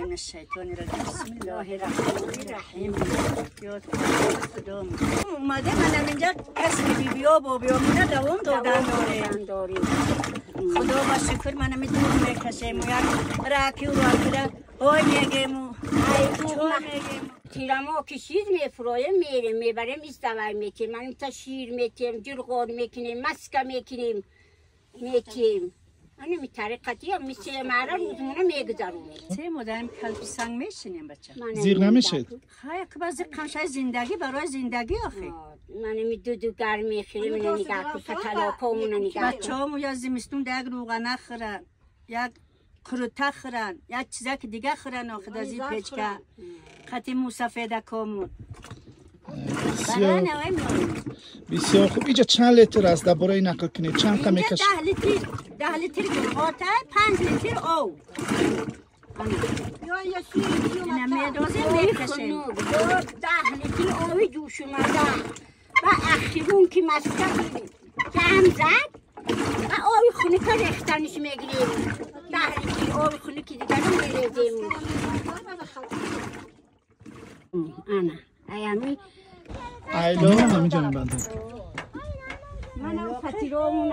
من الشیطان الرجیم بسم الله الرحمن الرحیم. یاد خدا اومده منم اینجا کسی بیبیا بابیا مینا دوام دادن داریم. خدا با شکر منم دور میکشیم و یک راکی و راکی های میگیم و میگیم. تیرما که شیر میفرویم میریم میبریم استوار میکنیم. من تا شیر میتیم، جرغور میکنیم، مسکه میکنیم میتیم. انا می طریقتی هم میشه مرا روزمونه میگذرونیم. سه مدام کلپ سنگ میشینیم بچه. زیغ نمیشید؟ خیلی که باز قمشه زندگی برای زندگی آخه. من می دودو گرم میخوریم اینو نگاه کن پتلاکامونو نگاه کن. بچه‌هامو یا زمستون یک روغنه خورن، یک کروته خورن، یک چیزک دیگه خورن آخه از این پیچکه. خطی موسفیده کامون. بسیار بسیار خوب. اینجا چند لیتر است؟ درباره این نقل کنید. چند تا میکش؟ 10 لیتر، 10 لیتر قاطع، 5 لیتر آب. اینا میدازیم میکشیم. 10 لیتر آب جوش اومده و اخیرون که مسکه جمع زد و آب خنک ریختنش میگیریم. 10 لیتر آب خنک دیگه رو میریزیم. انا ایامی ایلا همینجا میبندم. منم پتیرامون.